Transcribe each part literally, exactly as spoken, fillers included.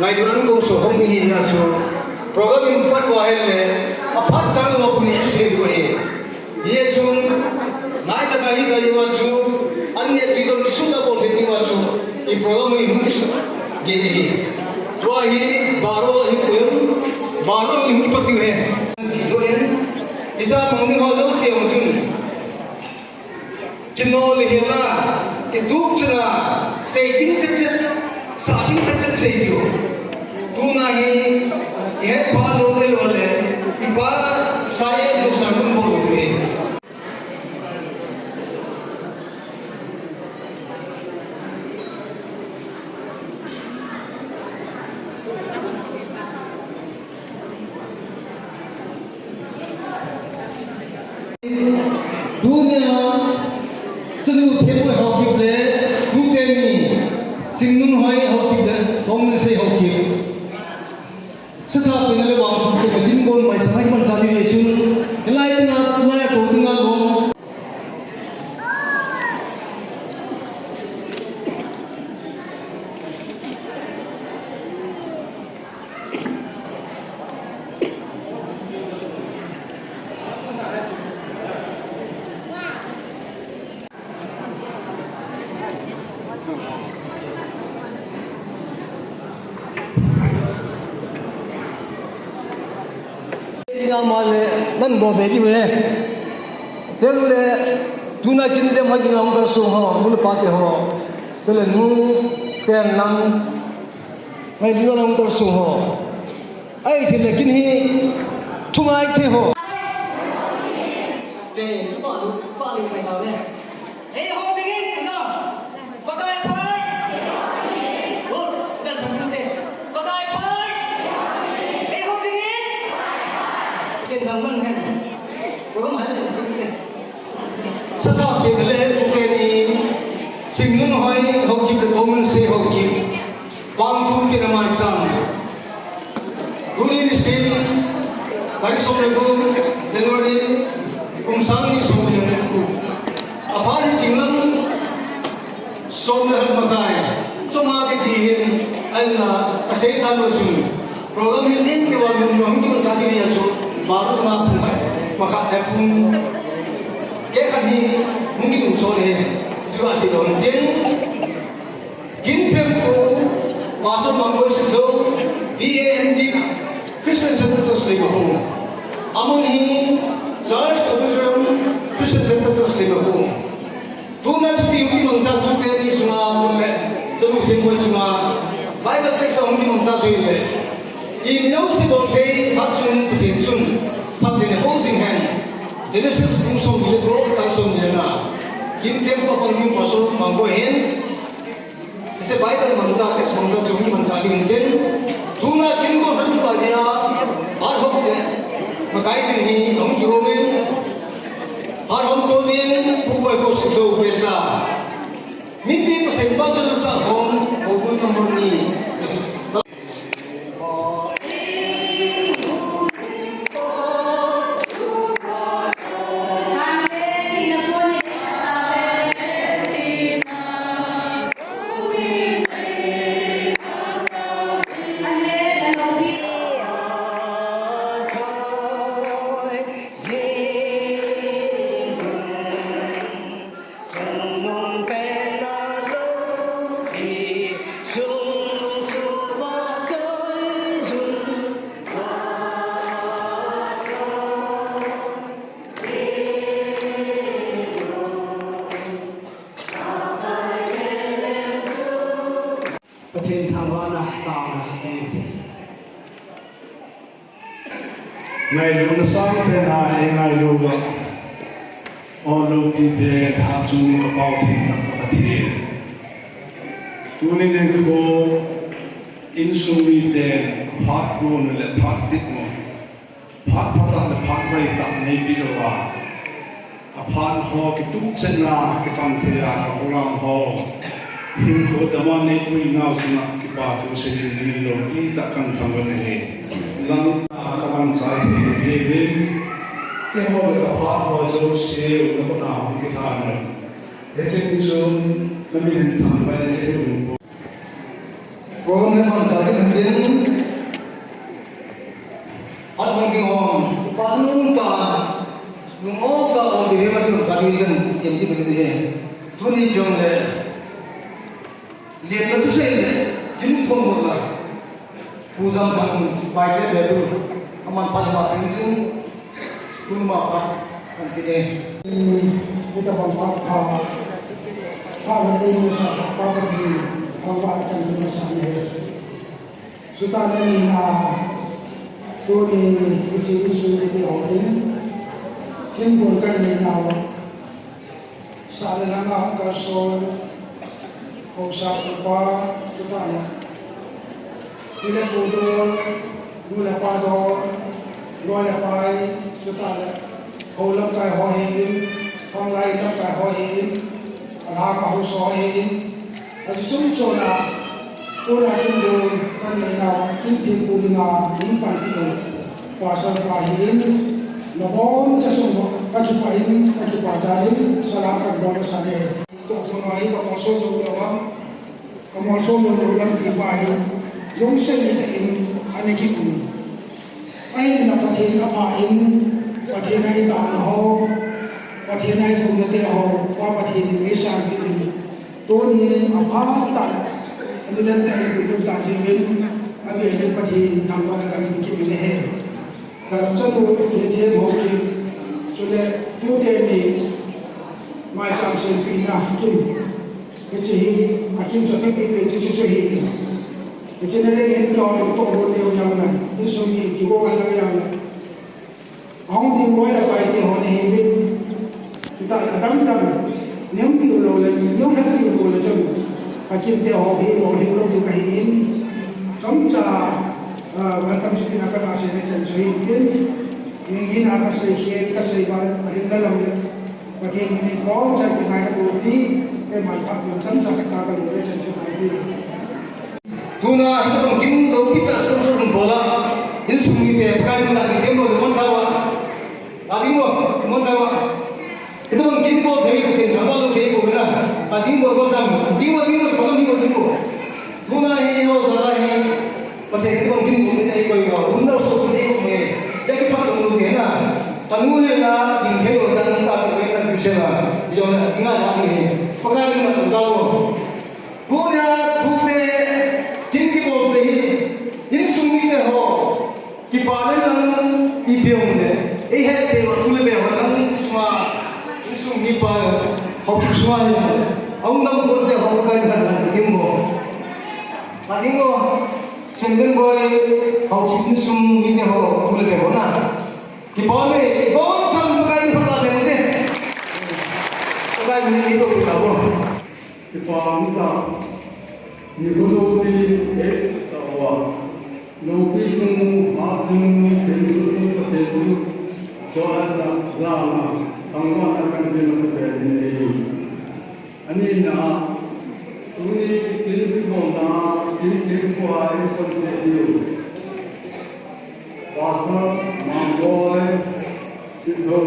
Ai duran ko so hong ni hi na chu. Program in pat wa hen le. A pat chang lo ni chu thei du hi. Ye chu. Nai cha cha hi ka ye wa chu. An ye ti don su ta bol thei ni wa chu. I program ni hung ki su. Ge ni hi. Ro hi baro hi ko. Baro ni hung ki pat ni he. Si do en. Isa mong ni ho lo si hong chun. Kino le hina, kiduk chana, sei ding chet chet, sa ding chet chet sei diu. Tuna hi, ihet pha lou le lou le, ipa sa e lou sa nun bol lou e. Tunia, Sanu Themhoi Haokip le, tute ni, Singnunhoi Haokip le, Kongminse Haokip. Satha pena le vang tu pena din gon mai sangai man sa ni le sun. Lai na, lai ko dinga lo. Ina male nan bo be di we. Teng le tuna kin le ma ding ang kar sung ho, mul pa te ho. Tele nu ten lang ngai ding ang kar sung ho. Ai thil le kin hi thungai thei ho. Te, tu pa lu, pa lu mai ta ve. Ei ho dingin, ina. Pakai pai. Ho, dan sang te. Pakai pai. Ei ho dingin. Ken thang man hen. Ko ma hen sing te. Satha pe le ko ke ni. Singnunhoi Haokip le Kongminse Haokip. Vang thum pina maicham. Tuni nisim, tarik som le gup, January, kum sang ni som le gup. Aphat hi jinglam, som le hat makai, som a kiti hin, ahinla, asei talo chun. Program hin ding tiwa min jong hung kiman sa ti ria chu, baru ma pung khat, ma khat, eh, pung, ke khat hi, hung kiman so le, ju a si don tin. Kin Thempu, Pastor Mangboi Sitlo, V A N D, Christian Center Church Leimakhong. Amun hi Church Auditorium, Christian Center Church Leimakhong. Tuna thupi hung kimangcha tute ni chunga, tun le, Sanu Themhoi chunga, Bible text hung kimangcha tu le. Imajouse bol thei, phat chun, Pathen chun, phat thei na bol jing hen. Genesis bung som ni le ko, chang som ni le nga. Kin Thempu pang ding Pastor Mangboi hin. Hiche Bible mangcha, text mangcha, chu hi mangcha ding tin. Tuna kin ko ran ta dia, phat hop le. Makai ding hi, hung kihom in. Phat hop to ding, Pu Boikop Sitlo pe cha. Mipi Pathen pa to sa hom, ho kun tam ni. Pathen thangvahna taona nei u hite. Ngailutna sangpen a eingailu uva, o loupi beh hatchungnung kapao thengtah ka Pathen. Tuni nikho insung miten aphat gon u le aphat tit u, phat phatah le phat vaitah neipeh uva, aphat ho kitup chetna kitam thei a ka program ho hinkho dama neipui nau chunga kipa thu seijin loupi tah kahin thangvah in ahi. Lang a kahin chai thei thei uvin, keiho le kaphat ho jouse u nakhut a hung kithan u. Hichun chun namin hin thangvah in ahi. Program hi man sa kin hin tin. At man ding hong, pa nung ta, nung ong ta ong di hi man sa kin tin, tin tin tin. Tuni jong le, lian na tu se, tin phong mo la. Pu Jam Thang bai te be tu, aman pan la tin tin. Tun ma pa kan pi de. Hitabang pha, pha, pha la ei mo sa pa pa ti, pha pa kan mo sa ne. Sutana ni na, tuni, ichi isu ni te ho in, kin bun kan ni na wa. Sa le langa hung kalson, haosa upa, chutah le. Pi le pu dol, nu le pa dol, loi le pai, chutah le. Hou lamkai ho hi in, khanglai lamkai ho hi in, alhang a haosa ho hi in. Aji chung chona, Tuna kin dol kan nei nau, kin thil pu dinga, kin panpi u. Pastor pa hi in, na bon cha chung ka kipah in, ka kipah jal in, salam kan bol masa e. Tua tuna hi ka mol so jong lo, ka mol so jong lo lam ti pa hi, lungset in, ani ki um. Ahinla Pathen apha in, Pathen a itahna ho, Pathen a ithumna te ho, Pa Pathen in eisanpeh in. Tuni a phatah, ani lentah in puilut tah jeh in, avel in Pathen thangvahna kahin pe kit in ahi. Ka chanu Kethe Haokip, chule tute ni maicham sempina Kim. Hiche hi, a Kim chu akipe pe chu chu chu hi. Hiche na le hin ka hung toh bol leu jong le, insung hi kigong a lang jong le. Ahung ding loi le pai te ho nahiuvin. Chutah le adang dang, nehung piu lou le, nehung khat piu lou le chun. Ka Kim te ho hi lou, hi lou ding kahi in. Chomcha, ah, welcome speech na kana sei le chan chu hin tin. Min hin a kasei khen, kasei ba, ahin la lam le. Pathen min in bom chan kingai na bol ti, keiman phat bom chan cha ka ka bol le chan chu ngai ti. Tuna hitabang kin loupi tah sponsor hung bol a, insung mite Pakai min a ding ding bol le mon sa uva. A ding bol, mon sa uva. Hitabang kin bol thei, Pathen thangvah lou thei bol na. A ding bol, mon sa uva. Ding bol, ding bol, Pakai min bol ding bol. Tuna hi ho sa la hi. Pathen kibang kin bol in eikoi uva, um dau soh in eikoi uve. Tia kipat dong lou kei na. Kanu hi na, ding thei lou tan ta tu kei na tu se la. Jong na, ding a la ding hi. Pakai min na tu dau. Tuna, tute, kin kibol te hi. Insung mite ho. Kipana lang, ipi hung le. Eihet te uva, tu le be ho lang, insung a. Insung mipa, Haokip sunga hi. Ahung dam kon te ho, Pakai min na tu ding bol. Ka ding bol. Senden boi, Haokip insung mite ho, u le be ho na. Kipa me, kibon cham Pakai min phatah beng te. Pakai min ni to kita bo. Kipa mu ta. Ni ko loupi, eh, sa uva. Loupi sung, ha sung, pen sung, Pathen sung. So an ta, za na, thangvahna kahin pe masa pen ni. Ani na, tuni kin kibolna, kin kin kua in son te diu. Pastor Mangboi, Sitho,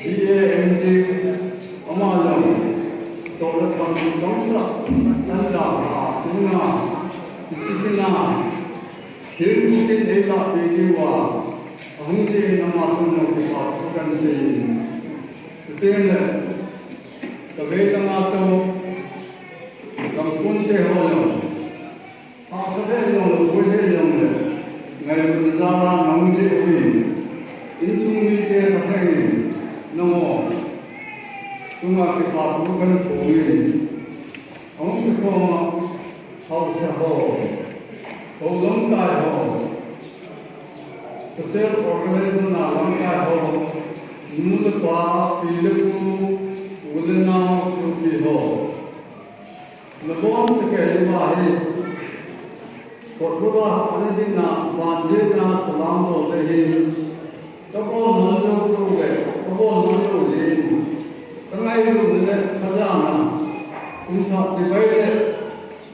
B A M D, ama jong, toh le tham tong la, tan da, a, tuna, isi tina, kin kin ei la pe diu a, ahung ding ama tun no kipa thu kan sei. Chuteng le, ka vei langa toh, gam pum te ho jong, hahsa ve jong le, boi ve jong le, ngailutna jal a nahung jeh uvin, insung mite ka theng in, nangho chunga kipa thu kan phong in, ahung kikhom a, haosa ho, hou lamkai ho, social organization a lamkai ho, nu le pa, pi le pu, u le nao, sopi ho. Nabonchauva kei uva hi, kot uva ana dinga, vanjina salam bol le hi, kabol man lou lou le, kabol man lou jeh in, kangailutna le kajana, kum thah chibai le,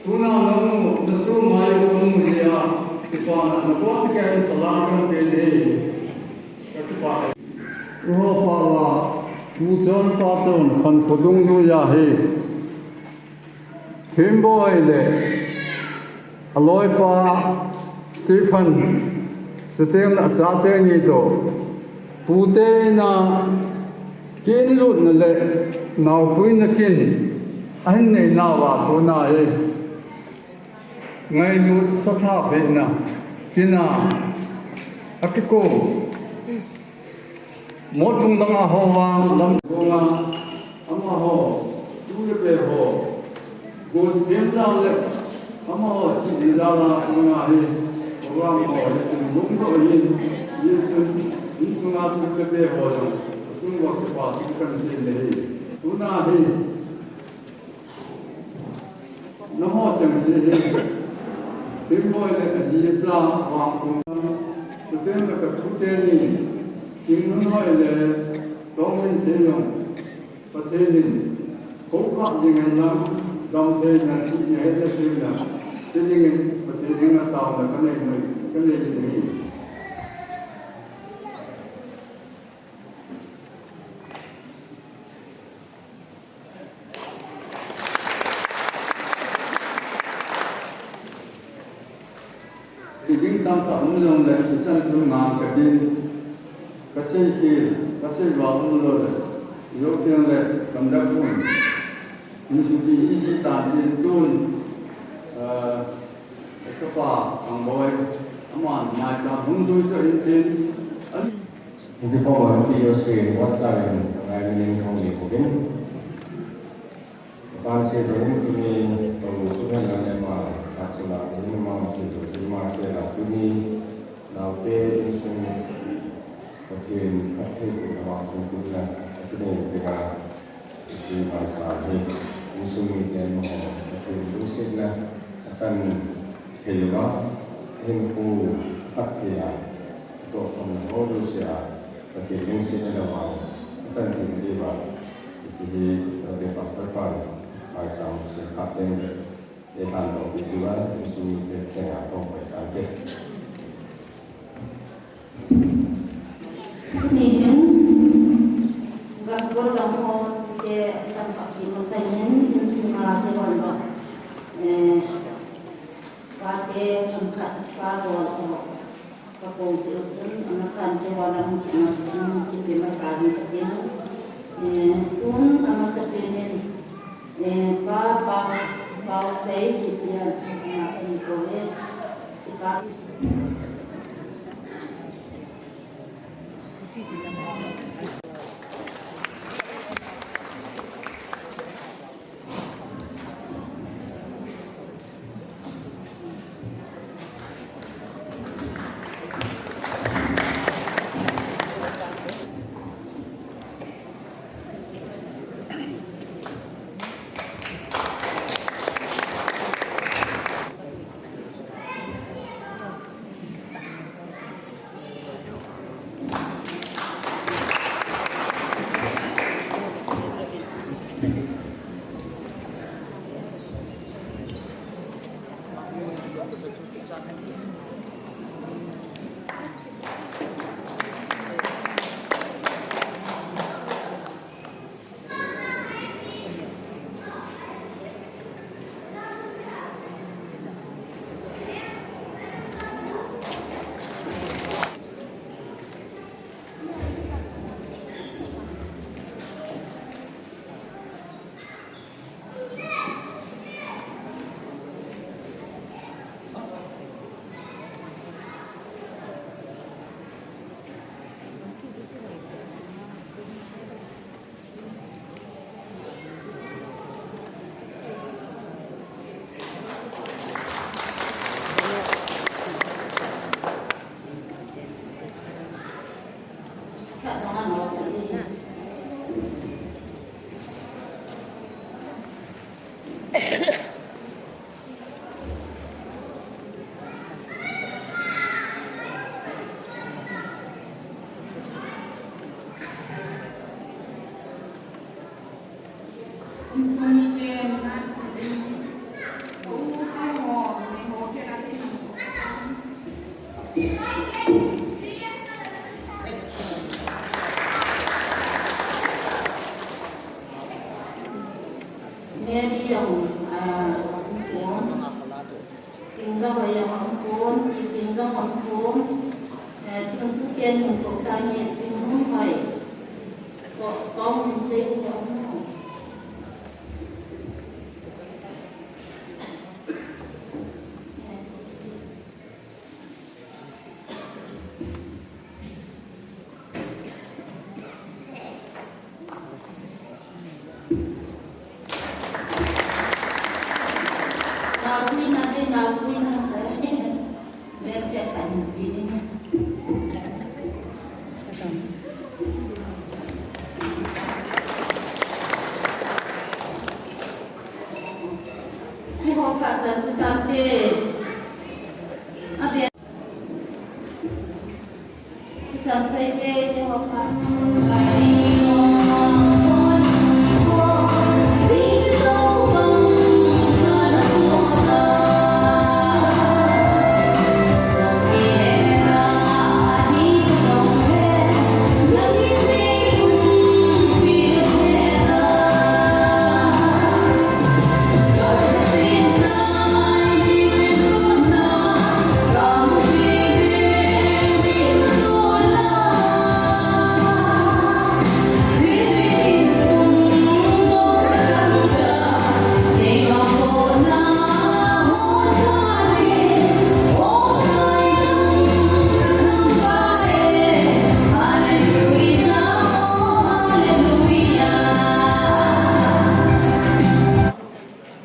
tuna namu, nasu mai u kamu jeh a, kipana, nabonchauva kei salam kan pe le hi, kakipah e. Uho pa la, u chon pa chon, khankho dungjuiya hi. Themboi le Aloipa Stephen, chuteng le achate ni toh, pute in'a kinlutna le naopuina kin ahin nei nauva tuna hi ngailut satha behna kin'a akiko. Motung langa ho vang lam gonga amaho tu le pe ho gon them lam le amaho chi ni la la gonga hi program ho hi tum lum ro hi Jesu insunga tu le pe ho jong chung wa ke pa tu kan se le hi tuna hi. Nangho chengse hi, Thimboi le aji acha vangtung, chuteng le ka thute ni, Chingnunhoi le Tongminse jong, Pathen in, khokha jing hen lang, damtheina chihna hetna theina, chiding in, Pathen in ataona kanei, kanei in ahi. Ding tamtah um jongle, ichan chun ngang katin, kasei khel, kasei va um lou le, jou teng le, kamdang un. Insung ti iji tan tin tun, ah, kachapa, Angboi, aman, maicham hung dui toh in tin, an Hiti puma P O C WhatsApp in ngai min in thong li kovin. Pan se to in tuni to su hen la le ma, ka chu la in ma chu to in ma ke la tuni. Naote insung Pathen phatthei pu na vang chung tuni la, Pathen te ka Hiche maicham hi, insung miten amaho, Pathen lungsetna achan thei uva, ahinkho phatthei a, atoh khomna ho jouse a, Pathen lungsetna le vang achan thei diuva, hiche hi, Reverend Pastor pan, maicham semphat teng le, eilhan doh peh diuva, insung mite thenga thong pai tante. Tuni hin, gam gollhang ho te tamtah kimasain, insunga kihon jong, eh, pate themkhat, pa jol ho, kakou jeh u chun, amasan kihon a hung kimasain, kipe masa ding katin. Eh, tun amasapen in, Eh, pa, pa, Paosei Kipian, na, eh, ko, eh, ipa, Mary Yong, ah, Ting jong hoi a hom pon, ti ting jong hom pon. Eh, ting tu ken hung ko ta ni ting hung hoi. Ko, ko min sei ko hung.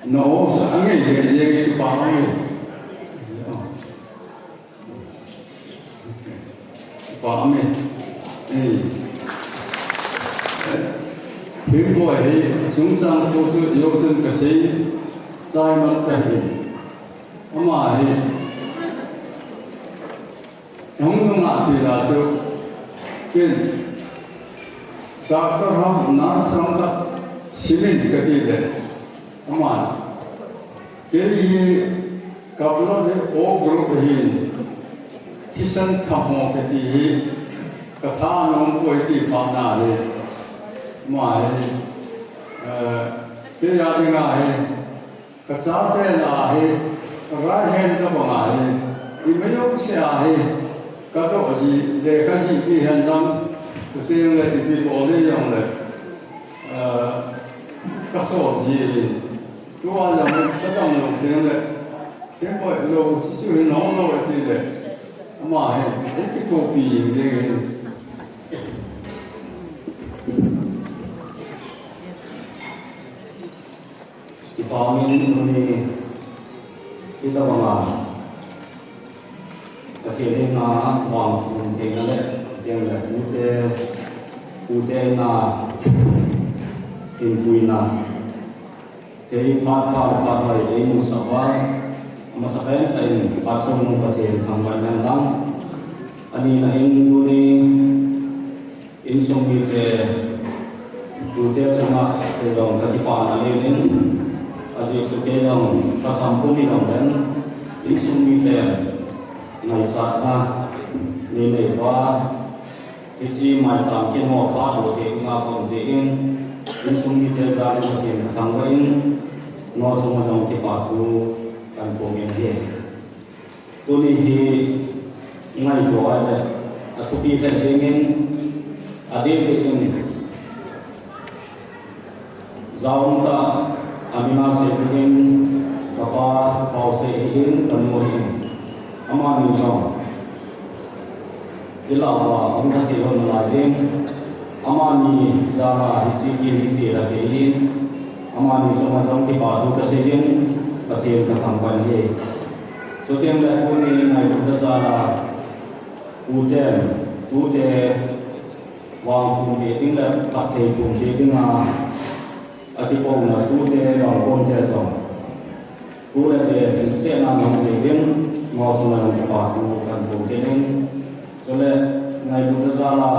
No, sa angei ke ye ke pa angei. Pa angei. Eh. Eh. Phim boy hi, sung sang ko su yo sun ka sei, sai man ka hi. Ama hi. Hung nung a ti la su. Ken. Doctor ham nurse ham ka simin ka ti le. Ama. Kei hi Kablo hi O group hin thisan thamo kati hi katha nom poi ti pha na hi. Ma hi, eh, kei a dinga hi, kachate na hi, right hand ka banga hi, imajouse a hi, kadoh ji, lekha ji ti hen lang, chuteng le ipi bol le jong le, eh, kasol ji in. Tua jong hi, chadang lou teng le, themkhat lou, sisu hi nong lou ti le, ama hi, ei kithopi jing hi. Kipa min uni, kitabanga. Pathen in na vang um theina le, teng le, pute, pute na, in puina. Thei phat phat phat hoi ei mu sah uva, amasa pen tah in phat chom nung Pathen thangvah in lang. Ani na in tuni, Insung mite, tute chunga, kei jong ka kipana lelin, ajeh chu kei jong ka sam pum hi jong len, insung mite, ngaichatna, nei nei uva, hiche maicham kin ho pha doh thei dinga ka um jeh in, insung mite jal in Pathen ka thangvah in, nangho chunga jong kipa thu kan phong in ahi. Tuni hi ngaito ahile, athupi lheh jengin, adeh deh in, jaum tah, amin a sei dingin, kapa Pausei ahin, kanu ahin, amani jong ilah uva hung lha thei lhon nalai jeng. Amani jal a hiche kin hiche la thei ahin, amani chunga jong kipa thu kasei in, Pathen kathangvah in ahi. Chuteng le tuni ngailutna jal a, puten, tute, vang thum te ding le phatthei thum te dinga, akipouna tute, vangpon te jong. Tu le te, lhingsetna nang jeh in, nangho chunga jong kipa thu kan phong kit in. Chule, ngailutna jal a,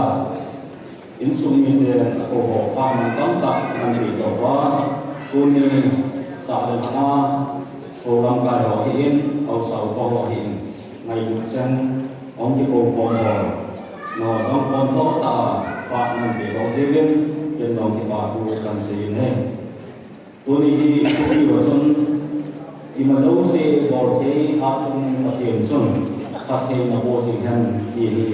insung mite, akou ho phat man tamtah, nang ti toh uva, tuni, sah le lhanga, kou lamkai ho ahin, haosa upa ho ahin, ngailut cheng, hung kikou khom ho, nangho jong pon toh tah a, phat nang ti toh jeh in, ken jong kipa thu kan sei in ahi. Tuni hi thupi uva chun, Ima jouse bolthei hatchungnung Pathen chun phattheina boh cheh hen ti hi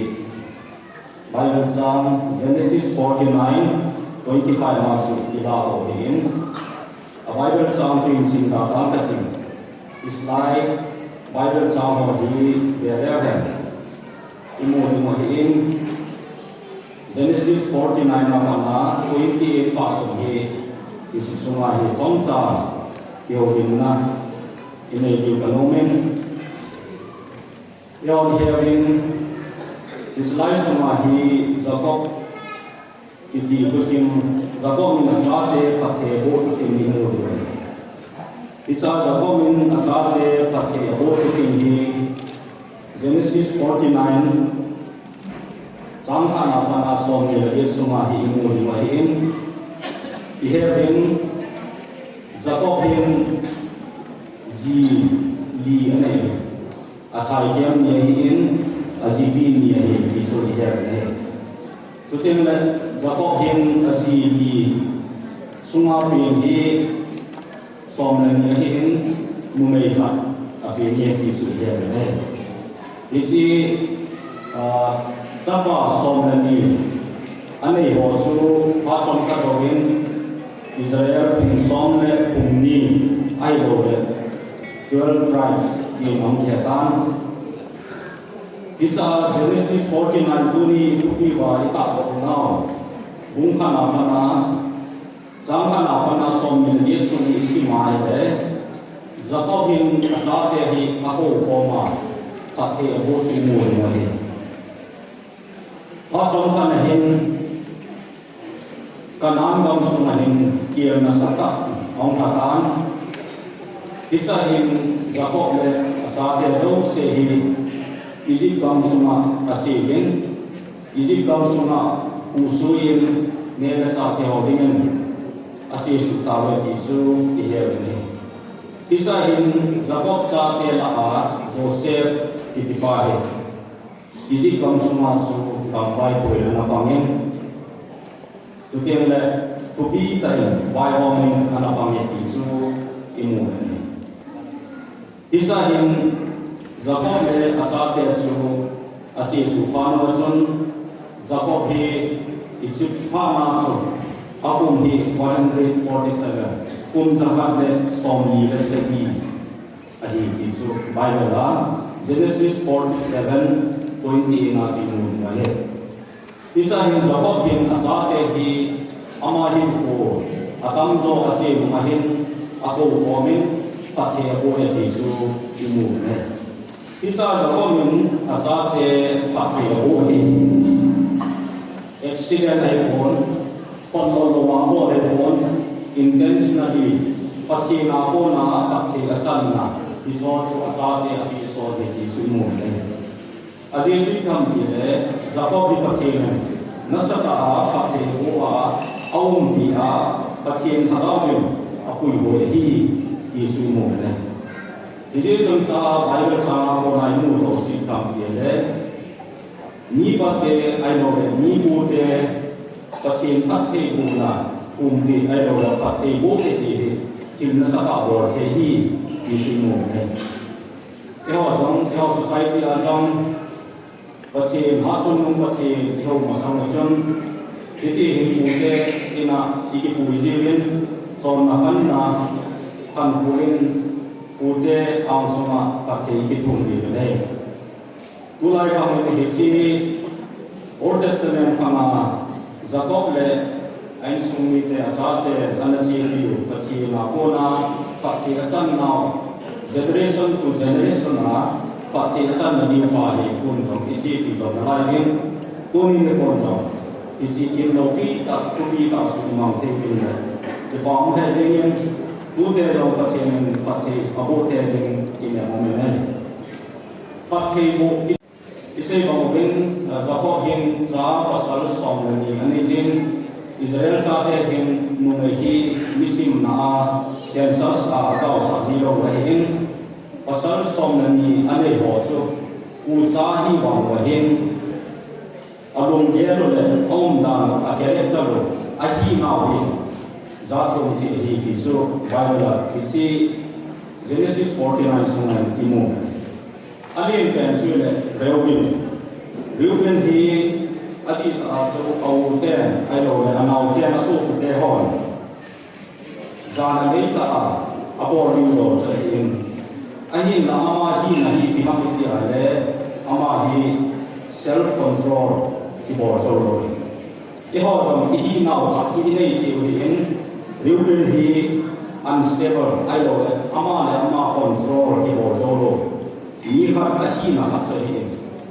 Bible chang Genesis forty-nine twenty-five ma chu ilah u ahin, a Bible chang chu hin simda tang kating. Islai Bible chang ho hi veleu hen imu ding u ahin, Genesis forty-nine a pat a twenty-eight pa sung hi, hiche sunga hi chomcha kihoulimna inei diu kanom in, Eiho ihet uvin, hiche lai sunga hi Jacob kiti thusim, Jacob in achate phatthei aboh thusim hi imu diu ahi. Hiche Jacob in achate phatthei aboh thusim hi Genesis forty-nine chang khat a pat a somni le get sunga hi imu diu ahin, ihet uvin, Jacob hin ji li anei. Athaikem ni ahin, ajipi ni ahi ti chu ihet u ahi. Chuteng le Jacob hin aji li sunga pen hi som le ni ahin, numei khat apen e ti chu ihet u ahi. Hiche, ah, chapa som le ni anei ho chu phat chomkhat jouvin Israel phung som le phung ni ahilouleh twelve tribes ti in ahung kihe tan. Hiche Genesis forty-nine tuni thupi uva itahdoh nau bung khat a pat a, chang khat a pat a somni le get sung hi isim a ahile, Jacob hin achate hi akou khom a, phatthei aboh chu imu u ahi. Phat chomkhat a hin Canaan gam sunga hin kel nasatah ahung lha tan. Hichea hin Jacob le achate jouse hi Egypt gam sunga ache uvin, Egypt gam sunga khuhsui in neh le chah kihou dingin achesuh tauve ti chu ihet u ahi. Hichea hin Jacob chate lah a Joseph kitipa hi Egypt gam sunga chu gamvaipo in ana pang in, chuteng le thupi tah in vaihom in ana pang e ti chu imu u ahi. Hichea hin Jacob le achate chu achesuh phat uva chun, Jacob hi Egypt phatna chu akum hi one hundred forty-seven, kum jakhat le somli le sagi ahi ti chu Bible a Genesis forty-seven twenty-eight na chu imu u ahi. Hichea hin Jacob hin achate hi ama hinkho atamjo ache nung a hin akou khom in phatthei aboh e ti chu imu u ahi. Hichea Jacob in achate phatthei aboh hi accident ahipon, khonlou lou a abol ahipon, intentionally Pathen a kona phatthei achanna, hicheho chu achate api asol e ti chu imu u ahi. Ajeh chu ipi ham itile, Jacob hi Pathen in nasatah a phatthei aboh a, aumpi a, Pathen lhagao in apuihoi ahi ti chu imu u ahi. Hijeh chun hiche Bible chang a kona imuto chu ipi ham itile, mi pate ahilouleh mi pote Pathen phattheibohna, umpi ahilouleh phatthei boh kiti hi thil nasatah bol thei ahi ti chu imu u ahi. Eiho jong, eiho society a jong Pathen hatchungnung Pathen ihou masang u chun, hiti hin pute in a ikipui jiuvin, chonna khanna khankho in pute angsunga phatthei ikithum jiuvin ahi. Tulai khang in hiche Old Testament khang a Jacob le a insung mite achate ana chepiu Pathen a kona phatthei achan nau, generation to generation a phatthei achanna diu pa hi tun jong ichepi jong nalai uvin, tuni nikho jong hiche kin loupi tah, thupi tah chu imang thei uvin le, kipa um lheh jeng in, tute jong Pathen in phatthei aboh tei ding kin um in ahi. Phatthei boh Isei bang uvin, ah, Jacob hin cha pasal som le ni anei jin, Israel chate hin numei hi misimna a census a ajaosah jilou ahin, pasal som le ni anei ho chu ucha ahi vang uva hin, alunggel u le aumdan u, a character u, ahinau hi jat chom cheh ahi ti chu Bible a hiche Genesis forty-nine sunga imu. Alen pen chu le Reuben. Reuben hi adih a chu a u ten, ahilouleh anau ten, asopi te hon jana neitah a abol diu chu ahin. Ahinla ama hina hi ipi ham iti le, ama hi self control kibol jou lou. Eiho jong ihinau khat chu inei cheh u ahin, Reuben hi unstable ahilouleh, ama le ama control kibol jou lou. Mi khat ahina khat chu ahin.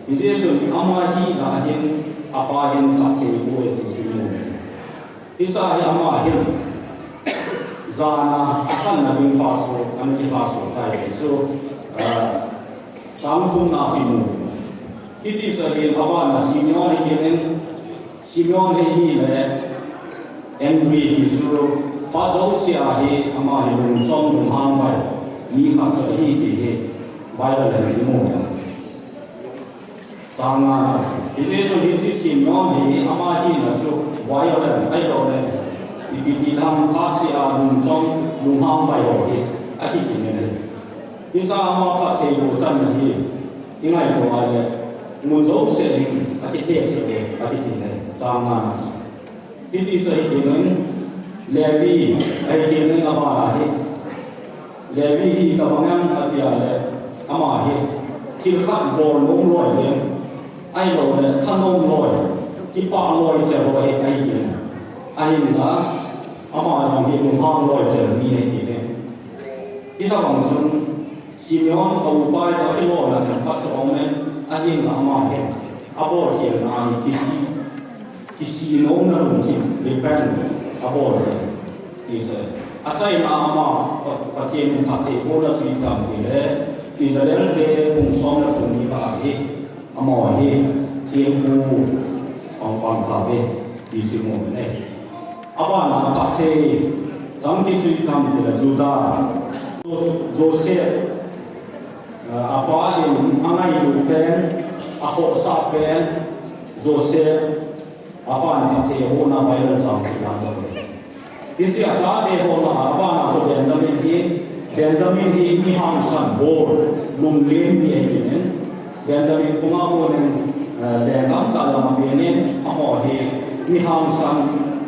Hijeh chun ama hina ahin, apa hin phatthei aboh e ti chu imu. Hiche hi ama hin jana, achanna ding pha chu, ana kipha chu tai ti chu, ah, chang thumna chu imu. Hiti chu ahin, abana Simeon ahin, Simeon hi ahile, N B ti chu, phat jouse a hi ama hi lungchom lunghang vai mi khat chu ahi ti hi Bible in imu. Chang ngana chu. Hijeh chun hiche Simeon hi ama hina chu violent ahilouleh, ipi ti ham, phatseh a lungchom lunghang vai ho hi ahi kit in ahi. Hiche ama phattheiboh channa hi ingaito a le, mun jouse hin akithe cheh uve ati kit in ahi. Chang ngana chu. Hiti chu ahi kit in, Levi ahi kit in, abana hi. Levi hi itobang ham ati a le, ama hi thil khat bol nom loi jeng, ahilouleh thanom loi, kipah loi cheh ho ahi, ahi kit in. Ahinla, ama jong hi lunghang loi cheh mi ahi kit in. Hitobang chun, Simeon a upa toh akilolna themkhat chu aum in, ahinla ama hin abolkhelna hi kisih, kisih nomna lungthim, repent, abol e ti chu. Achaina a ama Pa-, Pathen in phattheibohna chu ipi ham itile, Israel te kum som le kum ni kah a hi, amaho hi thempu ahung pang tauve ti chu imu in ahi. Abana phatthei chang kit chu ipi ham itile Judah, Jo-, Joseph, ah, apa in angailut pen, akhohsah pen, Joseph, apan phatthei abohna Bible chang chu imu e. Hiche achate ho lah a, abana chu Benjamin hi, Benjamin hi mi hangsan, bold, lunglen mi ahi kit in. Benjamin pung a konin, eh, lenggam tah lam a penin, amaho hi mi hangsan,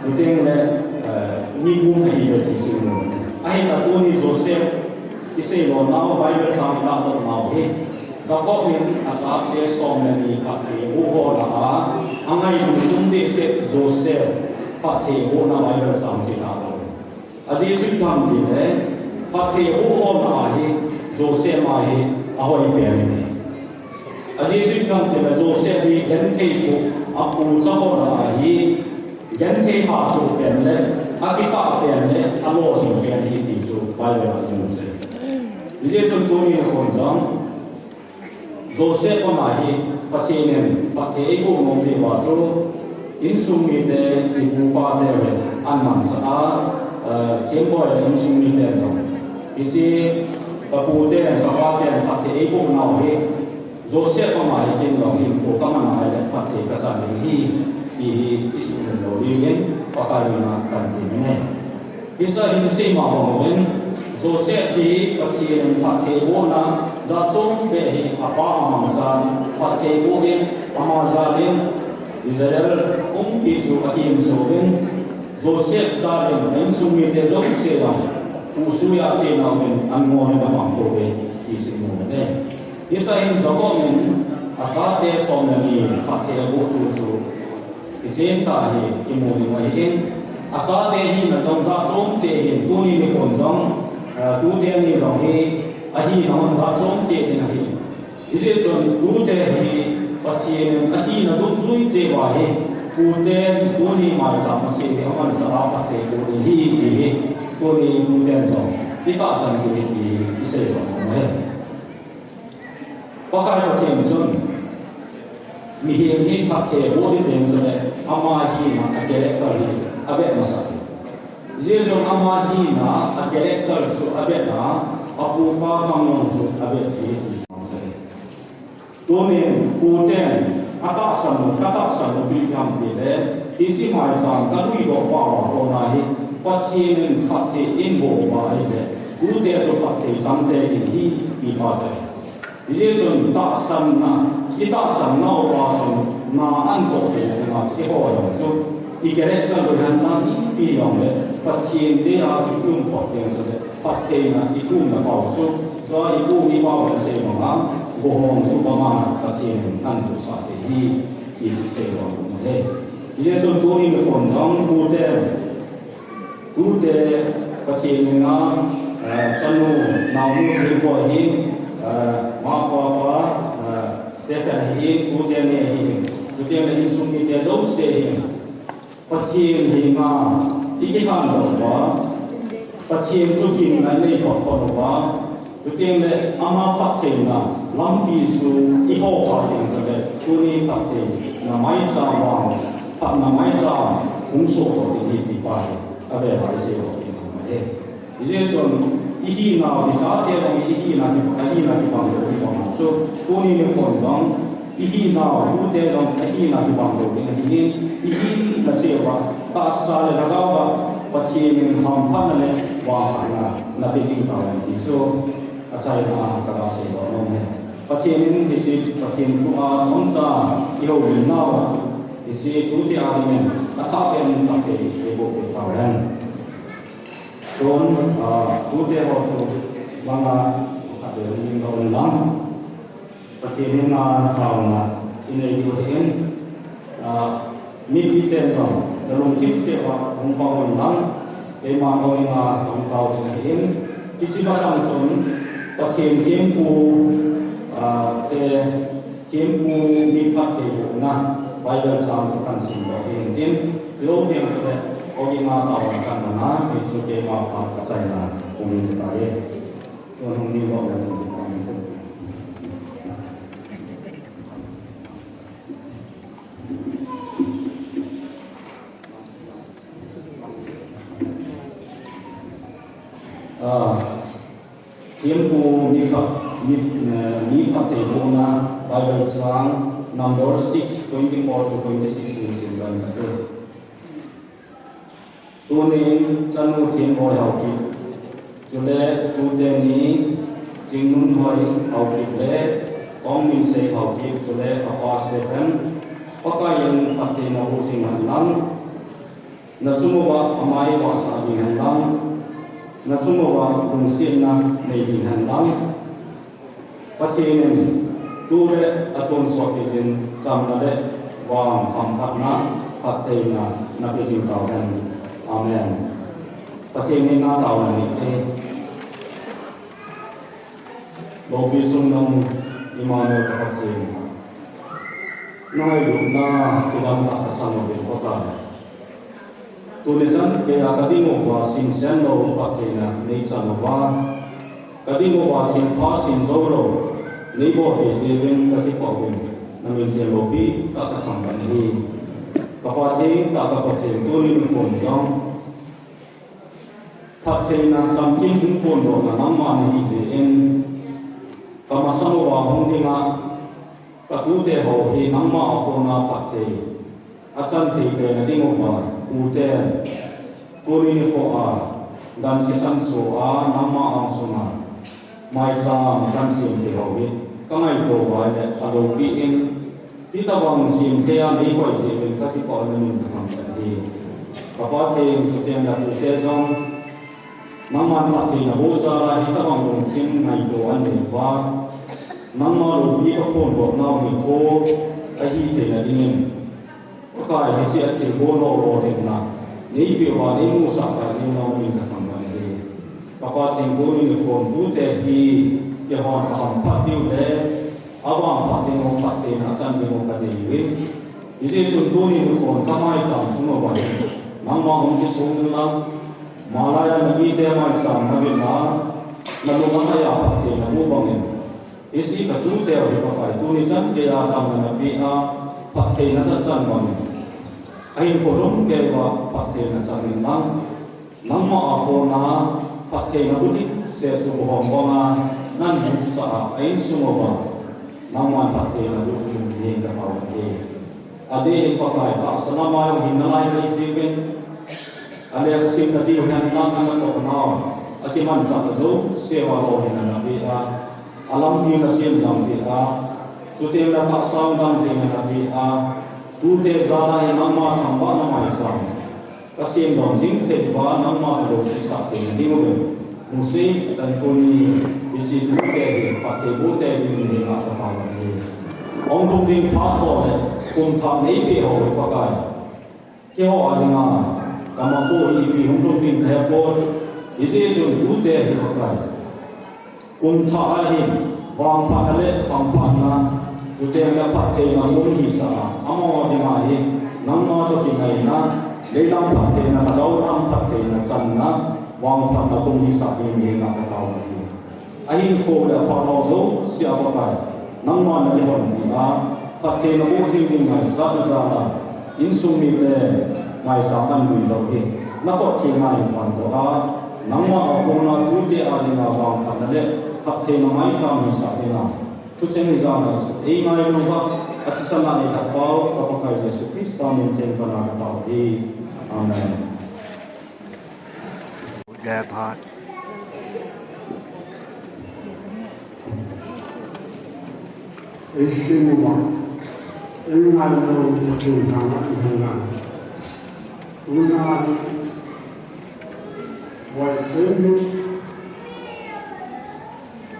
chuteng le, eh, mi gum ahiuve ti chu imu. Ahinla tuni Joseph isei lhon nau, Bible chang ilah lhon nau hi, Jacob in achate som le ni phatthei aboh ho lah a, angailut um behseh Joseph phatthei abohna Bible chang chu ilah lhon. Ajeh chu ipi ham itile, phatthei aboh ho lah a hi, Joseph ma hi ahoi pen ahi. Ajeh chu ipi ham itile, Joseph hi genthei thoh, apu cha ho lah a hi, genthei hatah pen le, akitah pen le, alolhing pen ahi ti chu Bible a imu e. Hijeh chun tuni nikho jong, Joseph ama hi Pathen in phatthei eiboh nom jeh uva chu, insung mite, ipu ipa te hin amansah a, eh, thempu le insung mite jong, hiche kapu ten, kapa ten phatthei eiboh nau hi, Joseph ama hi ken jong hinkho kaman a ahile phatthei kachan ding ahi, ti hi isuhmil lou dingin, Pakai min a kahin ti ahi. Hiche a hin seima bang uvin, Joseph hi Pathen in phatthei abohna jat chom beh hi apa amangchan phatthei aboh in, ama jal in Israel pumpi chu akihinso uvin, Joseph jal in a insung mite jouse jong, pusuya chena uvin, angol in amang pouve, ti chu imu in ahi. Hiche a hin Jacob in achate som le ni phatthei aboh thu chu, kichen tah a hi imu ding ahin, achate hina jong jat chom cheh ahin, tuni nikho jong, eh, tute ni jong hi, ahina hon jat chom cheh ding ahi. Hijeh chun tute hi Pathen in ahina dungjuiya cheh uva hi, tute tuni maicham a seh hi amansah a phatthei aboh ding ahi ti hi, tuni tuten jong itahsan kit u ahi ti hi isei nom ahi. Pakai Pathen chun mihem hi phatthei aboh ding teng chule ama hina a character hi abeh masa. Hijeh chun ama hina a character chu abeh a, apu apa khang jong chu abeh thei ti chu ahi. Tunin puten atahsan u, katahsan u chu ipi ham itile, hiche maicham kaluidoh pau a kona hi Pathen in phatthei eiboh uva ahile, Tute chu phatthei changte ding ahi, ti pa chu. Hijeh chun tahsanna, i tahsan nau pa chun na antoh theina dinga chu i ho jong chu i character loi henlang ipi jong le Pathen deija chu i um phot ding chu le phattheina i thumna pau chu, chua i pu i pau le sei banga, gohom chu banga Pathen in anjosah thei ahi, ti chu sei bang um ahi. Hijeh chun tuni nikho jong pute Tute Pathen henga, eh, chanu, naonu, thilbol ahin, eh, mapa pa, eh, Stephen ahin, tute ni ahin, chuteng le insung mite jouse ahin. Pathen henga i kikhandoh uva, Pathen chu ginna i nei phot phot uva, Chuteng le ama phattheina lampi chu i ho kha ding chu le, tuni phattheina maicham vang, phatna maicham hung soh doh ding ahi ti pa hi, a ve vai sei doh ding ahi. Hijeh chun i hinau, i chate jong i hina, i hina kibang doh ding ahi chu, tuni nikho jong i hinau, tute jong i hina kibang doh ding ahi, i hina cheh uva, tahsa le lhagao a, Pathen in hamphatna le vangphatna na pe jing tauhen ti chu. Achaina a ka ga sei doh nom e. Pathen in hiche Pathen thu a chomcha i houlimnau a, hiche tute a dingin athah pen in phatthei eiboh peh tauhen. Tun, a, tute ho chu banga khat le ni lo in lang. Pathen henga taona i nei diu ahin, a, mipiten jong, na lungthim cheh uva hung pang un lang, keima jong henga hung tao ding ahin, hiche masang chun, Pathen thempu, a, te, thempu mi phattheibohna, Bible chang chu kahin simdoh ding ahin, chuteng chule, o henga taona kahin mang a, hichu keima phat kachaina, hung in tai. Ah, thempu mi phat, mi, eh, mi phattheibohna Bible chang number six, twenty-four to twenty-six in sim kate. Tunin chanu Thinboi Haokip, chule tute ni Chingnunhoi Haokip le Tongminsei Haokip, chule apa Stephen, Pakai in phattheina boh jing hen lang, na chung uva amai vahsah jing hen lang, na chung uva lungsetna nei jing hen lang. Pathen in tu le atonsot tijin chamna le vang hamphatna, phattheina na pe jing tauhen. Amen. Pathen henga taona nei e. Loupi chungnung Immanuel ka Pathen. Na ngailutna kidang tah kasang uvin Pakai. Tuni chan geiya kading uva simsen lou phattheina neichang uva, kading uva thilpha simjou lou neibolpeh jeh in kakipah uvin, namin theng loupi tah kathangvah in ahi. Ka Pa thengtah ka Pathen, tuni nikhon jong phattheina chamkim hung phondohna nangma nahi jeh in, kamasang uva hung dinga, katute ho hi nangma a kona phatthei achan thei pen na ding uva, tuten tuni nikho a, gan thisan soh a, nangma angsunga maicham kahin sem thei ho hi kangaito uva ahile, aloupi in, hitobang sem thei a neikoi jeh in kakipah in namin kathangvah in ahi. Ka Pa theng, chuteng le tute jong, nangman phattheina boh jal a hitobang lungthim ngaito anei uva, nangma loupi kaphondoh nau nikho ahi theina dingin, Pakai, hiche athilbol lou lou dinga neipeh uva neimusah kit jing nau namin kathangvah in ahi. Ka Pa theng, tuni nikhon tute hi keihon ahamphat diu le avangphat ding u, phattheina achan ding u kadei uvin. Hijeh chun tuni nikhon kamaicham sung uva hin nangma hung kisong inlang, malai a namite maicham navet a, nalung alhai a phattheina naboh bangin, hiche katute u hi Pakai, tuni chan geiya damna napeh a, phattheina nachan bangin, ahinkho lhumkeiya phattheina chan inlang, nangma a kona phattheina bu ding seh chu gohom banga nahin busah a, a insung uva nangman phattheina bu ding hin katao ahi. Adeh in Pakai, tahsa lama jong hinna lai ahi jeh in, alekhasim nadiu hen lang, anatoh nau, Akimanchah jouse ho hin ana pe a, alampi nasem jing peh a, chuteng le tahsa dang teng ana pe a, tute jal a hi nangma thangvahna maicham kasem jom jing thei uva, nangma kaloisah thei nading uve. Hung sei tan tuni, hiche tute hi phatthei boh tei dingin nangma katao ahi. Hung lhung ding phat ho le kum thah neipeh ho hi Pakai, keiho a dinga, kamakho hi ipi hung lhung ding kahe pon, hijeh chun tute hi Pakai, kum thah a hin, vangphatna le khangphatna, chuteng le phattheina hung hisah a, amaho dinga hi, nangma toh kingaina, leilam phattheina, lhagao lam phattheina channa, vangphatna hung hisah dingin nangma katao ahi. Ahinkho le aphat ho jouse a Pakai, nangma nakihonpi a, phattheina boh jing ding ngaisahna jal a, insung mite ngaisang anvui lou hi, nakhut theng a hin phatdoh a, nangma a kona tute a dinga vangphatna le phattheina maicham hisah ding a, thucheng hijat a chu eingailu uva, athisan a eilhahpau ka Pakai Jesu Christa min theng pana katao ahi. Amen. Eisim uva, eingailu Pathen thangvah in hinam. Tuna hi, Vaisei,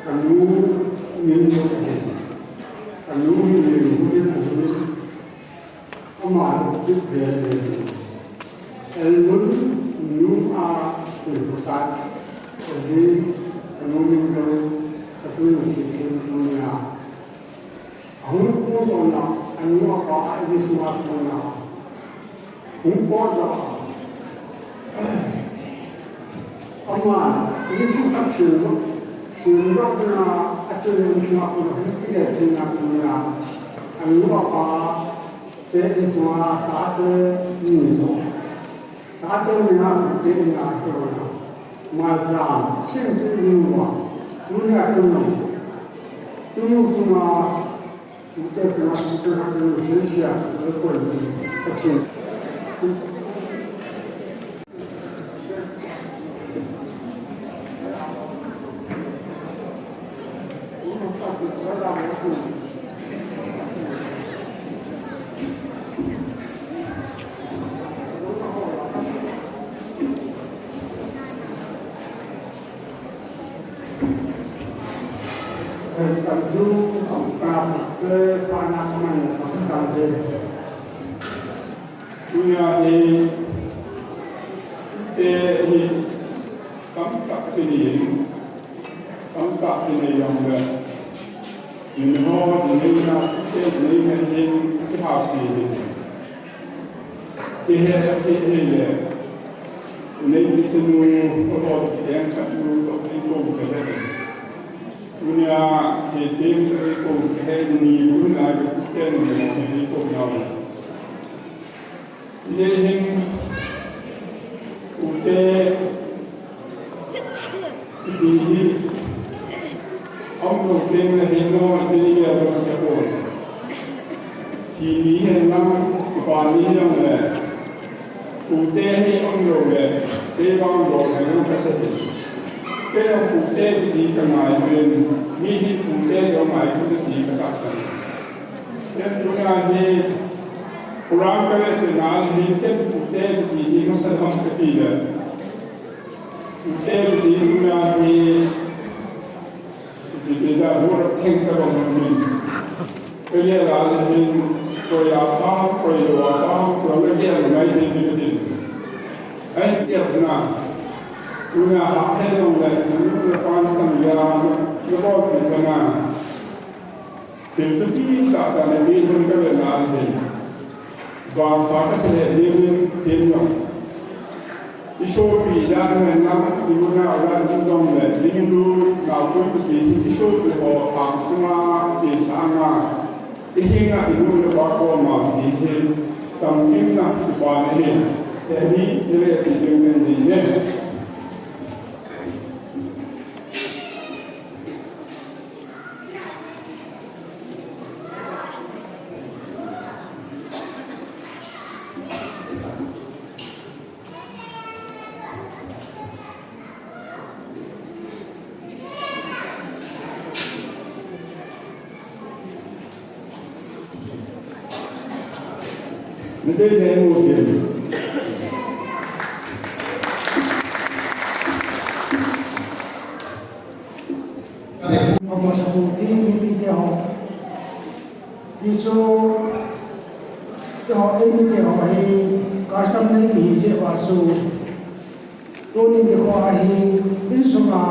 kanu min lo ahi. Kanu hi Lenghu in ahi. Ama hi kit ve ve. Elmun nu a kun khutat. Ahi, kanu min lo, katu nusi sin tunia. Ahung pu jona, anu apa a ini sunga tuna. Hung pu jo. Ama, ini sunga tuna. Tuna, asin ini sunga tuna. Hung pu de tuna tuna. Anu apa, te ini sunga sate ni to. Tate mina kute ina kona. Maza, sim tu nuwa. Nuwa kona. Tunu suma, kute suma, kute suma, kute suma, kute suma. Tunia hi, te hi, tamtah kini, tamtah kini jong le, min ho, min na, te min na hin, kihapsi hi. Kihe, kihe le, nei sinu, ko ho, keng khat nu, ko keng ko keng. Tunia, keng ko keng ni, tunia, keng ni, keng ko na. Ye hin, ute, iti hi, aum lo teng le hin lo, iti ni ya lo ka ko. Sini hin lang, pani yang le. Ute hi aum lo le, te bang lo hin lo ka sa hi. Te ute iti ka ngai ven, ni hi ute lo ngai iti ka sa. Ken tuna hi, Quran ka le te na hi, ken ute ti hi masa ham ka ti le. Ute ti tuna hi, ti ti da hura theng ka bang min. Ka ye la le hin, ko ya pa, ko yo wa pa, ko le ye ngai ti ti ti. Ai, ti na. Tuna ha he long le, tuna pan tang ya, ko ti na. Thil thupi tah tah le mi hun ka ve na ahi. Vangpha ka sa le ding in thil jong. I sopi dan ngai na, i mun a dan in jong le, ding lu, nau pui pui ti, i sopi ho, hang sunga, ti sanga. I hinga, i nu le pa koma, ti hi, chamkim na, i pa na hi. Te ni, ni le ti ding ni ne. Mite ne mo ke. Mama sa puti mipite ho. Tichu, te ho, ei mite ho hi, custom nei hi jeh uva chu. Tuni nikho hi, insunga,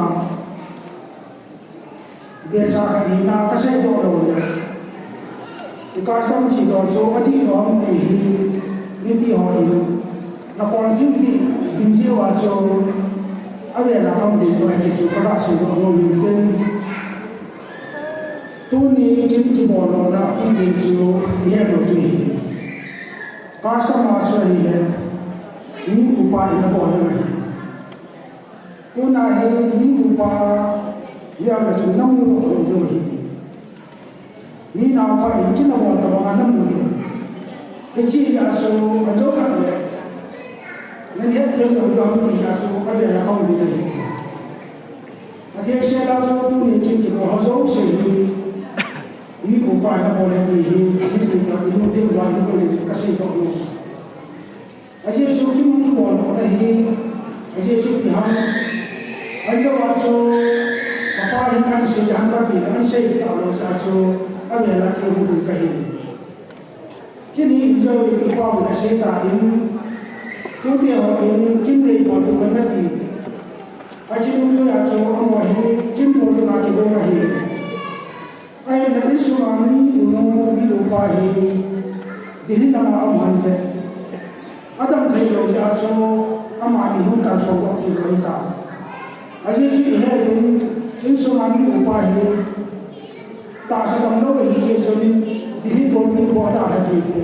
becha khat hina kasei doh lou le. I custom chidol chu adih lou ham ti hi, mipi hon, na confuse ding, ding jeh uva chu, avela kaum ding lou ahi ti chu, kaga seidoh nom in tin. Tuni kin kibol louna, ipi chu, ihet lou chu hi. Custom a chu ahile, mi upa in abol ding ahi. Tuna hi mi upa, mi a chu namu lou lou hi. Mi naopa in kin abol tabang a namu hi. Hiche a chu, ajo khat le. Nang het them lou ding ham ti a chu, avela kaum ding ahi. Atheng sel a chu tuni kin kibol ho jouse hi. Mi upa in abol ahi ti hi, mi pi ta, mi lungthim uva, mi pi kasei doh nom. Ajeh chu kin kibol lou ahi, ajeh chu ipi ham, ajo a chu, kapa hin ahin sei ham kati, ahin sei talou jeh a chu, avela kihou ding kahi. Kin hi injoi in ipa mun asei tan, tute hon kin nei bol tu kan nati. Achi nung tu a chu, amaho hi, kin bol tu a kibol ahi. Ahinla insunga mi unu, mi upa hi, Delhi lama aum hon le. Adam thei lou jeh a chu, amani hung kalsong doh thei lou ahitai. Ajeh chu ihet in, insunga mi upa hi, tahsa damlou ahi jeh chun, Delhi golpi upa ta ahi ti.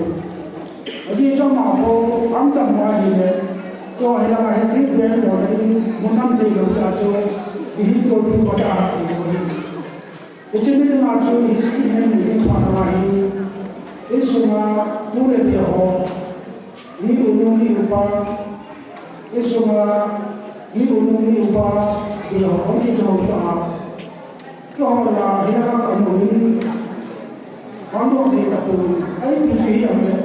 Ajeh chu amaho, ang dam uva ahile, keiho hilanga hi trip plan bol in, mun nam thei lou jeh a chu, Delhi golpi upa ta ahi ti. Hiche ni dinga chu hiche kihen ni ding phat uva hi, insunga pu le pi ho, mi unu mi upa, insunga mi unu mi upa, pi ho, hung kihou ta a. Keiho la, hilanga ka um uvin, hung doh thei tapon, ipi chu hi ham le.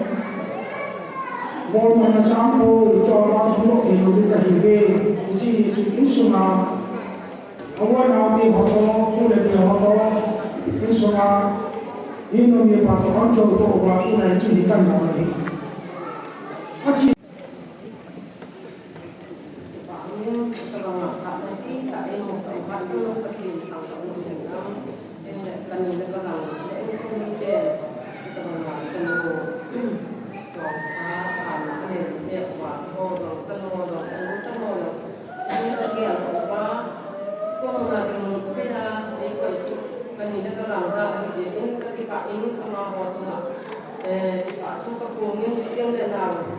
Bol man a chang poi, keiho la hung doh thei lou ding kahi uve, hiche hi chu insunga. Awo nao pi ho toh, pu le pi ho toh, insunga, mi nu mi pa toh, ang keu toh uva, tuna hi kin hi kan bol ahi. Achi. Kani le ka gangda ahi jeh in ka kipah in amaho chunga, eh, kipah thu ka pung in, ken le nao,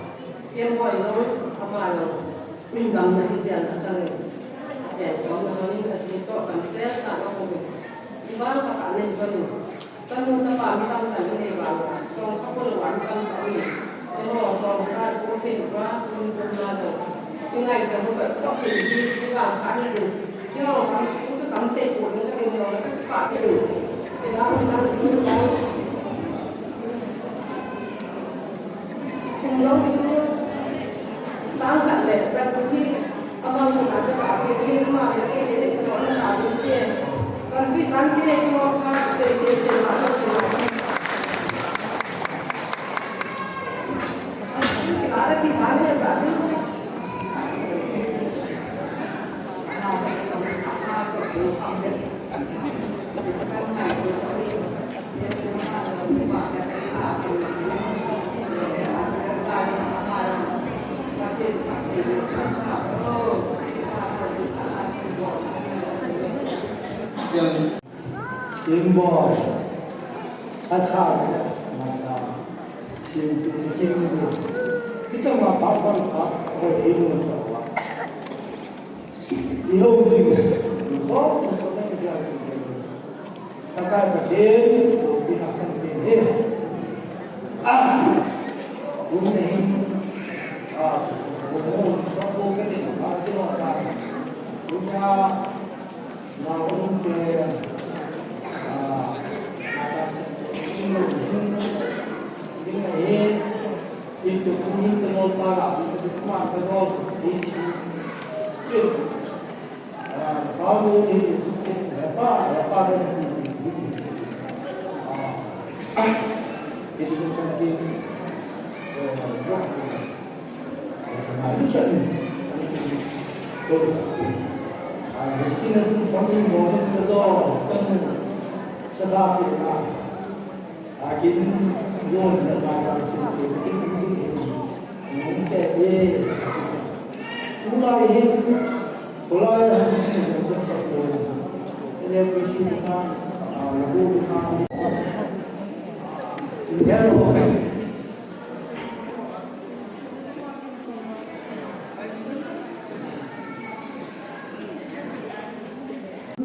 ken boi jong, ama jong, damna hi chen atang in, chen khom na hon in, aji toh kan sel sa ka pung in. Iba ka ka nei ka ni. Ka nu ka pa mi tamtah in nei vang a, song sa ko lo an tamtah in. Eiho song sa ko thei va, tun tun na lo. Ki ngai cha ko ka ko thei ji, ki vang ka ni. Ki ho kam, ko ka kam sei ko ni ka ni lo, ka pa ki ni. Ki la ko na ko na. Sum lo ni ko. Sang khat le, sa ko ni. Imboi, acha, mata, simpi, kimbo. Kita ma pa pa pa, ko imu sa wa. Iho jing, so, so na dia. Pakai Pathen, pi ka kan pe he. Ah, un nahi. Ah, un so ko ka te ka ti no ka. Un ya, na un ke, ah, na ta se. Ni na he.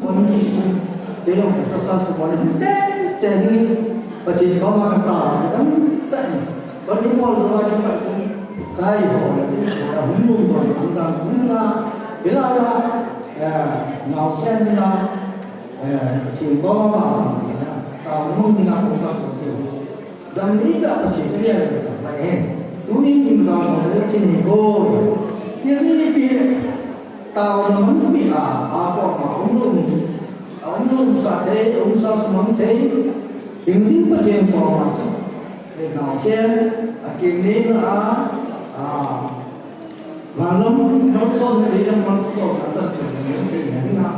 Kon ki chu, te long exercise ko bol te, te ni, Pathen koma ka ta, ka dang ta ni. Kon ni bol jo ai ka tu, kai ho la ni, ka hum lum don, hum dang, hum na, bila ya, eh, nau sen ni na, eh, Pathen koma ka, ta hum ni na ko ka so tu. Dam ni ka Pathen ka lian ka ta, mai he. Tu ni ni ma ka mo le kin ni ko. Ni ni pi le. Taona manpi a, a koma umlum, a umlum sa thei, umsa sumang thei, hing ding Pathen koma chu. Hei naosen, a kinina a, a, vanlam malsom, leilam malsom, a chan chun, hing ding a,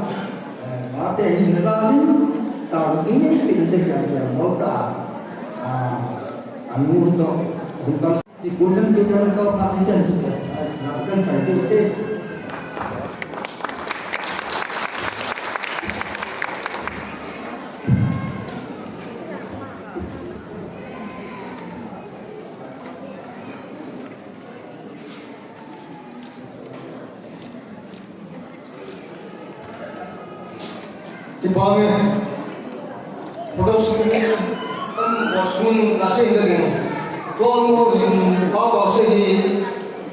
eh, ate hing na la ding, taona ding, pin te kya kya, bauta, a, anu to, hung Ti kun kan tu jana kau pa ti jan tu te. Ai, na kan sai tu te. Ti pa me. Photo shoot, tan wa sun ka se da ding. To mo lim pa pa se hi.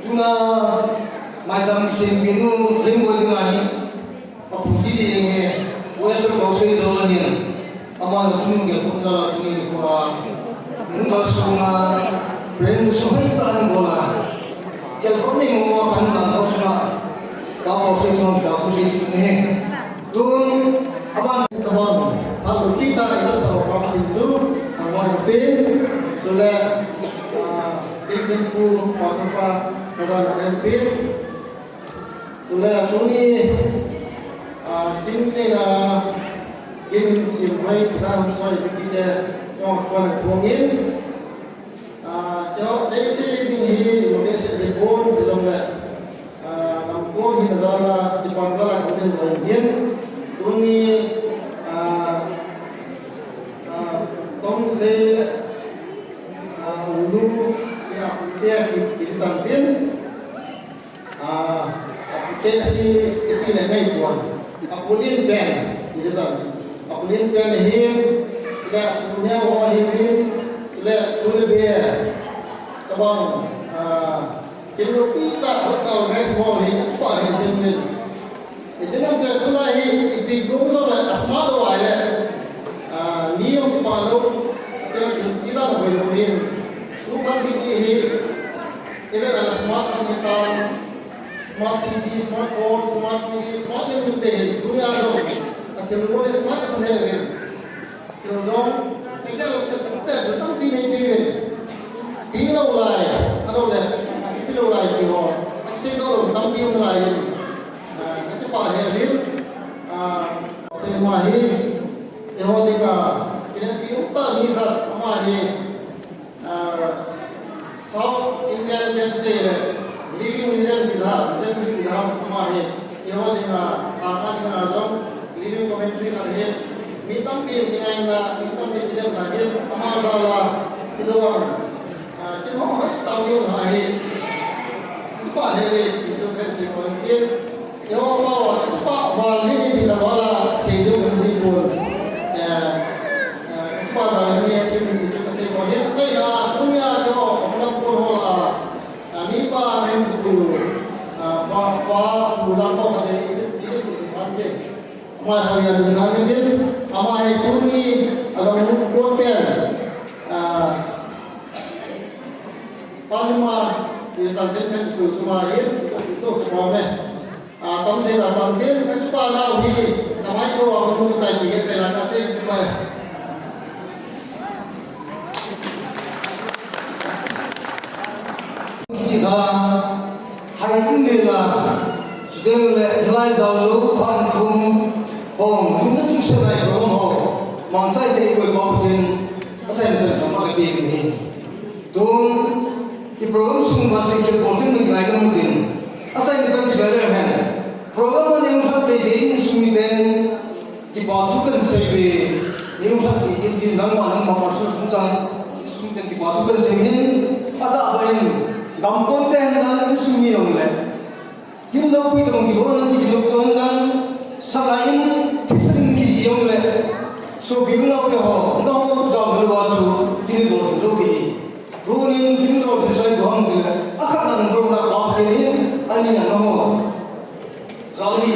Tuna mai sam sim binu thim bo ding ahi. Apu ti ding he. Wa se ko se do la hin. Ama na tun ge ko la tun ni ko ra. Nung ka su na. Friend su hai ta ni bo la. Kel ko ni mo ma pan na ko su na. Pa pa se ko ka ku se ni he. Tun, aban tabang, phat loupi tah a i jalsah u pa Pathen chu, thangvah in pe, chule, ah, King Thingpu, Pastor pa, ka jan a en pe, chule, tuni, ah, kin te na, kin in sim mai, kita hum soi, pi te, chong, kwan, kwan in, Ah, keiho, kei sei ding hi, mo kei sei ding pon, hijongle, ah, lam kon hi na jala, kipan jala, kon din loi hin. Tuni, ah, ah, tong sei, ah, ulu, ya, ya, ki, ki tan tin. Ah, a pute si iti le ngai pon. A pulin pen, iti tan. A pulin pen hin, sila punya ho hin, sila pule be. Tabang, ah, kilo pita hotel rest hall hin, pa hin sin min. Iti nam ke tula hi, ipi gum so le asma do ai le. Ah, ni yong pa lo, ke kin sila lo hin. Tu kan di hi, even a smart kan ni tan. Smart city, smart phone, smart T V, smart kan te. Dunia jong. Akhel mo le smart ka sun he le. Kilo jong. Ka kya lo ka pe jong tam pi nei pi. Pi lo lai. Alo le. Pi lo lai pi ho. Ka se do lo tam pi lo lai. Ah, ka te pa he le. Ah, se ma he. Te ho de ka. Kine pi ta ni kha ma he. Ah, South Indian kan sei le, living legend ti dam, legend ti dam, ama hi, eiho dinga, ama dinga jong, living commentary khat hi, mi tampi kingaina, mi tampi kidemna hi, ama jal a, kilom, ah, kilom hoi tau ding ahi, kipa hi ve, Jesu Christ hi point hi, Jehovah, Jehovah, val hi ni ti ka val a, sei ding um si pon. Eh, eh, Jehovah, val ni ti ni ti ka sei pon. Hin sei na, dunia Jehovah, hong dam pon ho la. Ah, mi pa nen tu, ah, pa, pa, tu la pa ka ni, ti, ti, ti, pa ni. Ama thang ya ding sang ni din, ama hi tu ni, a dam pon ten. Ah, pa ni ma, Tangtin kan tu chunga hin, tu tu tu me. A, tong se la tangtin kan tu pa na hi, na mai so a mun tu kai ni se la ka se tu me. Si ha, hai kum ni la, sudeng le, hilai zau lo, pan thum, hong, mun tu se lai ro ho, mang sai se ko ko sin, asai ni kan ma ka ti ni. Tun, i program sung ba sei khe bol khen ngai na mu din. Asai ni kan si ba le hen. Program a ni hung khat pe je in sung mi ten. Kipa thu kan sei ve. Ni hung khat pe je din nangma nangma pastor sung chang. Sung mi ten kipa thu kan sei hin. Ata ba in. Gam kon ten nan sung mi yong le. Kin lo pui tong ki hon ti ki lo ton dan, sanga in thisan in ki yong le. So bi lo te ho, no, da lo wa tu, kin lo lo bi. Tunin kin lo thisan ko hong ti le. A khat na lo na ba ti ni, ani na no. Zali,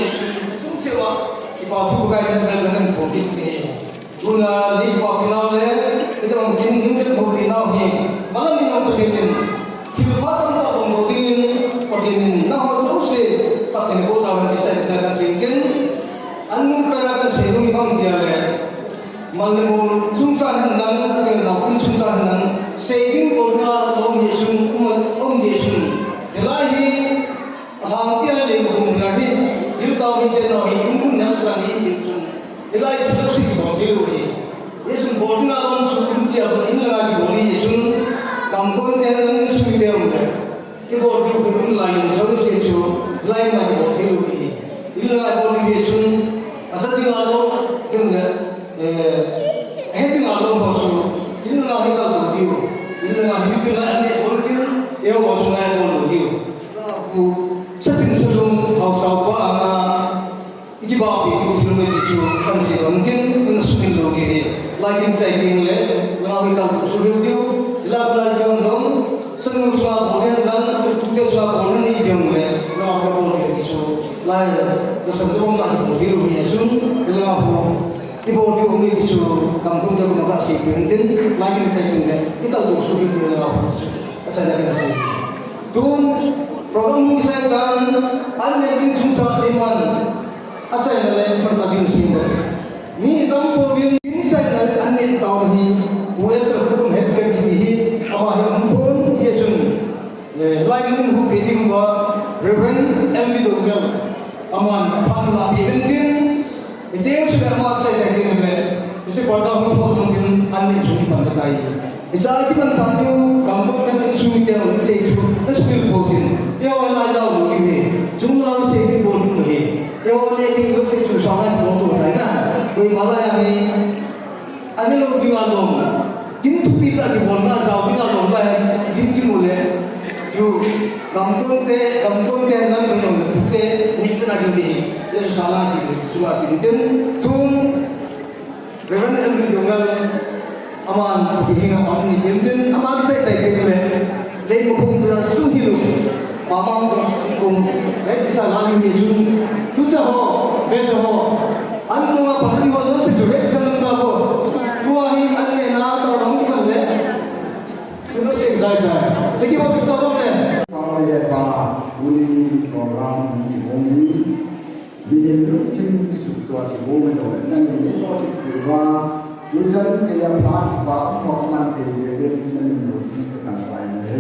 sum se wa, ki pa tu ka ni na na ko ki ni. Tuna ni pa pinau le, ita ong kin ning jet mo pinau hi, malam ni ong Pathen in, thil pha tam ta ong do din, Pathen in, na ho jouse, Pathen ko ta wen ita ita ka sing kin, an nung pa ka sing nung bang dia le, mal le mo, sung sa hin nan, ka na kun sung sa hin nan, sei ding ko na, lo ni sun, um, um ni sun. Hilai hi, Ahang pi hai le kum dia hi, hil tau hi se no hi, kum kum nyam sa ni ti chun. Hilai chi lo si bol thei lo hi. Jesun bol ding a bang su kum tia bang in la ki bol hi Jesun. Kam kon te nan su mi te um le. Ki bol diu kum lai in so se chu. Hilai ma ki bol thei lo hi. In la bol hi Jesun. Asa ding a lo, ding le. Eh, he ding a lo ho su. In la hi ka bol diu. In la hi pi la ne bol diu. E ho su la bol diu. Ku Satin salung, hausa pa anga, ikiba pi, ikiba pi, ikiba pi, kan se, kan tin, kan sumin lo ke he. Lai tin sai tin le, la wi kal su hil diu, la la jong dong, sanu sua bolen dan, tu te sua bolen ni jong le, la ka bol ke su. Lai, da san dong ka bol ke lu ni sun, la ho. Ibol diu ni ti chu kam tum te ko ka sei pen tin, lai tin sai tin le, i kal dong su pen tin la. Asa la ka sei. Tun, program hung sai tan, an ne tin chung sa tin man. Asa la le man sa tin sei da. Ni tam po vin tin sai la an ne tau hi, pu es kum het ke ti hi, ama hi um pon ye chun. Eh, lai mun hu pe ding ba Reverend L B Dongel. Aman phan la pe ben tin. Ite su le ama sai sai tin le. Ise pa ta hu thon tin an ni chu ki pan ta kai. Isa ki pan sa ni gam ko kan su mi te ro se chu. Na su po tin. Ye wa la ja lo ki he. Chung la se ni po ni he. Ye wa ne ki lo se chu sa la po to tai na. Koi ma la ya ni. Ani lo ding a lom. Kin thupi ta kibol na, jao ding a lom na he, kin kimu le. Chu, gam kon te, gam kon te nan ko lom le, pute, ni pe na kin di. Ye su sa na si, su la si, tin, tun, Reverend L B Dongel, aman, si hinga pam ni, tin, tin, aman sai sai tin le. Lei mo khum dira su hilu. Mama kum, kum, red sa la ni sun. Tu sa ho, be sa ho. An tu nga pa ni ho lo si tu red sa nang ta ho. Tu a hi an ne na ta ram tu kan le. Tu lo se excited. Leki ho tu ta le. Pa ye pa, uni program ni ho ni. Mihem lungthim kisuktua kibol mai lou le, nangin neiso kipui uva, tuchan keiya phat pa umkhop man thei jeh uvin nangin lungthim kakan pai uve.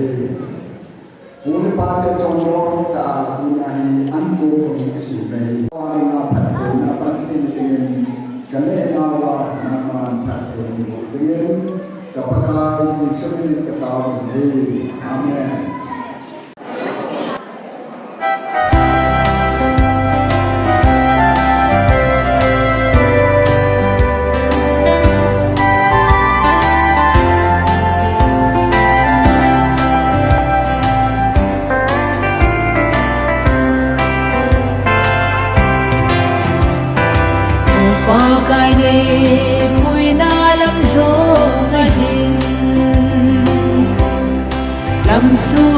Pu le pa te chonglom tah a tuni a hi an ko kong kisem uve. Pa dinga phattheina pan tin dingin, kaneh nauva nangman phatthei bol dingin, ka Pakai Jesu min in katao uve. Amen. Pakai deipuina lam jong ahin, lam sung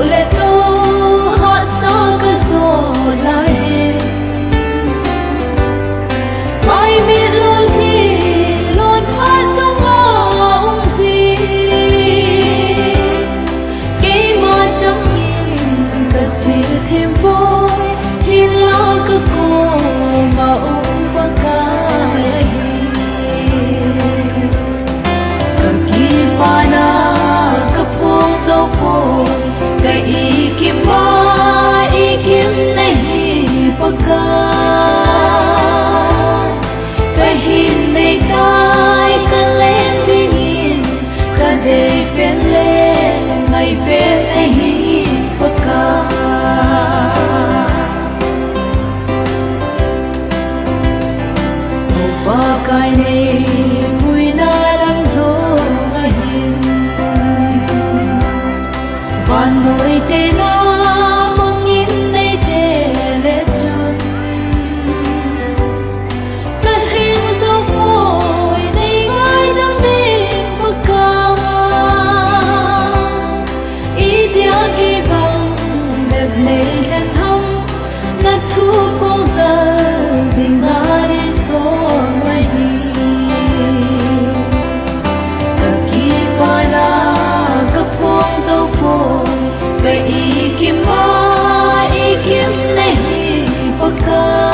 ka